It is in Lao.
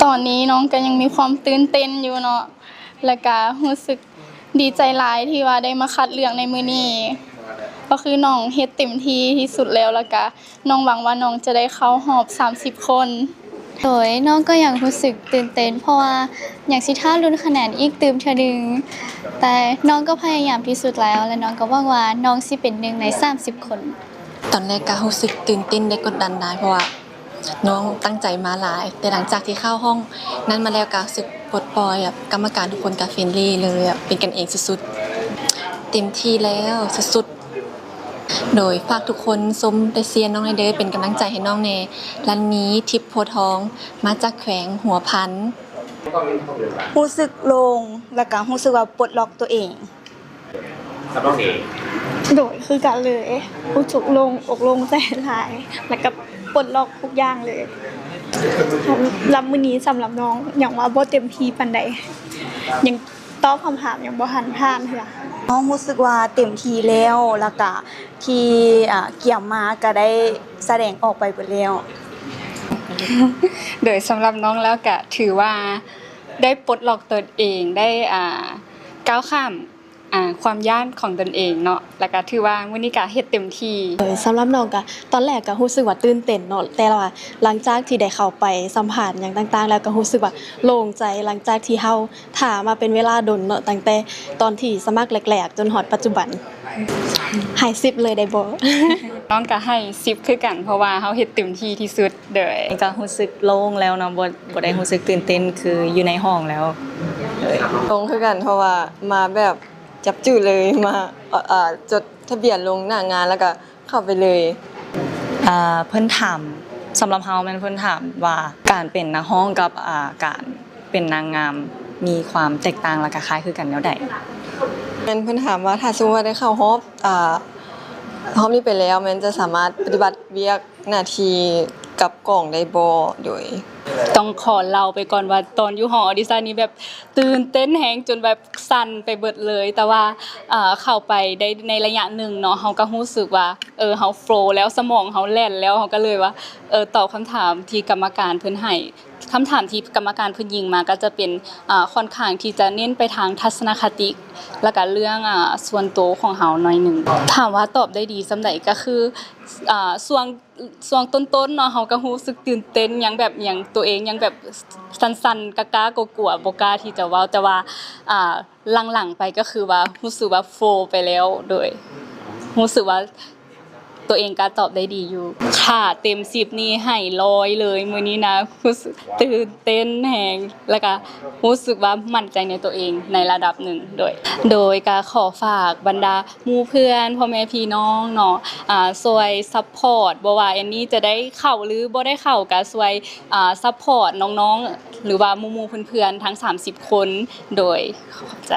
ຕອນນີ້ນ້ອງກໍຍັງມີຄວາມຕື່ນເຕັ້ນຢູ່ເນາະ ແລ້ວກໍຮູ້ສຶກດີໃຈຫຼາຍທີ່ວ່າໄດ້ມາຄັດເລືອກໃນມື້ນີ້ ກໍຄືນ້ອງເຮັດເຕັມທີ່ທີ່ສຸດແລ້ວ ແລ້ວກໍນ້ອງຫວັງວ່ານ້ອງຈະໄດ້ເຂົ້າຮອບສາມສິບຄົນ. ໂດຍ ນ້ອງກໍຍັງຮູ້ສຶກຕື່ນເຕັ້ນ ເພາະວ່າຍັງຊິຖ້າລຸ້ນຄະແນນອີກຕື່ມເທື່ອໜຶ່ງ ແຕ່ນ້ອງກໍພະຍາຍາມທີ່ສຸດແລ້ວ ແລະ ນ້ອງກໍຫວັງວ່ານ້ອງຊິເປັນໜຶ່ງໃນສາມສິບຄົນ. ຕອນແລກກໍຮູ້ສຶກຕື່ນເຕັ້ນ ແລະ ກົດດັນຫຼາຍ ເພາະວ່າ ນ້ອງຕັ້ງໃຈມາຫຼາຍ, ແຕ່ຫຼັງຈາກທີ່ເຂົ້າຫ້ອງນັ້ນມາແລ້ວກໍຮູ້ສຶກປົດປ່ອຍ, ແບບກຳມະການທຸກຄົນກໍເຟຣນລີເລີຍ, ແບບເປັນກັນເອງສຸດໆ, ເຕັມທີ່ແລ້ວສຸດໆ. ໂດຍ ຝາກທຸກຄົນຊົມ ແລະ ເຊຍນ້ອງແດ່ເດີ, ເປັນກຳລັງໃຈໃຫ້ນ້ອງແດ່. ລັນນີ ທິບໂພທອງ, ມາຈາກແຂວງຫົວພັນ. ຮູ້ສຶກໂລ່ງ ແລ້ວກໍຮູ້ສຶກວ່າປົດລັອກຕົວເອງ. ສຳລັບນ້ອງເອງ ໂດຍ ຄືກັນເລີຍ ຮູ້ສຶກໂລ່ງອົກໂລ່ງໃຈຫຼາຍ ແລ້ວກໍປົດລັອກທຸກຢ່າງເລີຍ. ສຳລັບມື້ນີ້ ສຳລັບນ້ອງຍັງວ່າບໍ່ເຕັມທີ່ປານໃດ, ຍັງຕອບຄຳຖາມຍັງບໍ່ທັນຜ່ານເທື່ອ. ນ້ອງຮູ້ສຶກວ່າເຕັມທີ່ແລ້ວ ແລ້ວກະທີ່ ອາ ກຽມມາກະໄດ້ສະແດງອອກໄປເບິດແລ້ວ. ໂດຍ ສຳລັບນ້ອງແລ້ວກະຖືວ່າໄດ້ປົດລັອກຕົນເອງ, ໄດ້ ອາ ກ້າວຂ້າມ ອາ ຄວາມຢ້ານຂອງຕົນເອງເນາະ ແລ້ວກະຖືວ່າມື້ນີ້ກະເຮັດເຕັມທີ່. ໂດຍ ສຳລັບນ້ອງກະ ຕອນແລກກະຮູ້ສຶກວ່າຕື່ນເຕັ້ນເນາະ ແຕ່ວ່າຫຼັງຈາກທີ່ໄດ້ເຂົ້າໄປສຳພາດຫຍັງຕ່າງໆ ແລ້ວກະຮູ້ສຶກວ່າໂລ່ງໃຈ ຫຼັງຈາກທີ່ເຮົາຖ້າມາເປັນເວລາດົນເນາະ ຕັ້ງແຕ່ຕອນທີ່ສະໝັກແລກໆ ຈົນຮອດປັດຈຸບັນ. ໃຫ້ສິບເລີຍໄດ້ບໍ່? ນ້ອງກະໃຫ້ສິບຄືກັນ ເພາະວ່າເຮົາເຮັດເຕັມທີ່ທີ່ສຸດ. ໂດຍ ກະຮູ້ສຶກໂລ່ງແລ້ວເນາະ ບໍ່ ບໍ່ໄດ້ຮູ້ສຶກຕື່ນເຕັ້ນຄືຢູ່ໃນຫ້ອງແລ້ວ. ໂດຍ ໂລ່ງຄືກັນ ເພາະວ່າມາແບບຈັບຈື່ເລີຍ ມາ ເອີ ເອີ ຈົດທະບຽນລົງໜ້າງານ ແລ້ວກະເຂົ້າໄປເລີຍ. ເອີ ເພິ່ນຖາມ ສຳລັບເຮົາແມ່ນເພິ່ນຖາມວ່າ ການເປັນນັກຮ້ອງກັບ ອາ ການເປັນນາງງາມມີຄວາມແຕກຕ່າງ ແລ້ວກະຄ້າຍຄືກັນແນວໃດ? ແມ່ນເພິ່ນຖາມວ່າ ຖ້າສົມມຸດວ່າໄດ້ເຂົ້າຮອບ ອາ ຮອບນີ້ໄປແລ້ວ ແມ່ນຈະສາມາດປະຕິບັດວຽກໜ້າທີ່ກັບກອງໄດ້ບໍ່? ໂດຍ ຕ້ອງຂໍເລົ່າໄປກ່ອນວ່າ ຕອນຢູ່ຫ້ອງອອດິຊັນນີ້ແບບຕື່ນເຕັ້ນແຮງ ຈົນແບບສັ່ນໄປເບິດເລີຍ. ແຕ່ວ່າ ເອີ ເຂົ້າໄປໄດ້ໃນໄລຍະໜຶ່ງເນາະ ເຮົາກໍຮູ້ສຶກວ່າ ເອີ ເຮົາໂຟລແລ້ວ ສະໝອງເຮົາແລ່ນແລ້ວ ເຮົາກໍເລີຍວ່າ ເອີ ຕອບຄຳຖາມທີ່ກຳມະການເພິ່ນໃຫ້. ຄຳຖາມທີ່ກຳມະການເພິ່ນຍິງມາກໍຈະເປັນ ອາ ຂ້ອນຂ້າງທີ່ຈະເນັ້ນໄປທາງທັດສະນະຄະຕິ ແລ້ວກະເລື່ອງ ອາ ສ່ວນໂຕຂອງເຮົາໜ້ອຍໜຶ່ງ. ຖາມວ່າຕອບໄດ້ດີສ່ຳໃດ ກໍຄື ອາ ຊ່ວງ ຊ່ວງຕົ້ນໆເນາະ ເຮົາກໍຮູ້ສຶກຕື່ນເຕັ້ນ ຍັງແບບ ຍັງ ຕົວເອງຍັງແບບສັ່ນໆ ກ້າໆກົວໆ ບໍ່ກ້າທີ່ຈະເວົ້າ ແຕ່ວ່າ ອາ ຫຼັງໆໄປກໍຄືວ່າຮູ້ສຶກວ່າໂຟລໄປແລ້ວ ໂດຍ ຮູ້ສຶກວ່າ ຕົວເອງກໍຕອບໄດ້ດີຢູ່. ຖ້າເຕັມສິບນີ້ໃຫ້ຮ້ອຍເລີຍ ມື້ນີ້ນະ ຮູ້ສຶກຕື່ນເຕັ້ນແຮງ ແລ້ວກະຮູ້ສຶກວ່າໝັ້ນໃຈໃນຕົວເອງໃນລະດັບໜຶ່ງ. ໂດຍ ໂດຍກະຂໍຝາກບັນດາໝູ່ເພື່ອນ ພໍ່ແມ່ພີ່ນ້ອງເນາະ ອາ ຊ່ວຍຊັບພອດ ບໍ່ວ່າແອນນີ້ຈະໄດ້ເຂົ້າ ຫຼື ບໍ່ໄດ້ເຂົ້າ ກະຊ່ວຍ ອາ ຊັບພອດນ້ອງໆ ຫຼືວ່າໝູ່ໆເພື່ອນໆ ທັງສາມສິບຄົນ. ໂດຍ ຂອບໃຈ.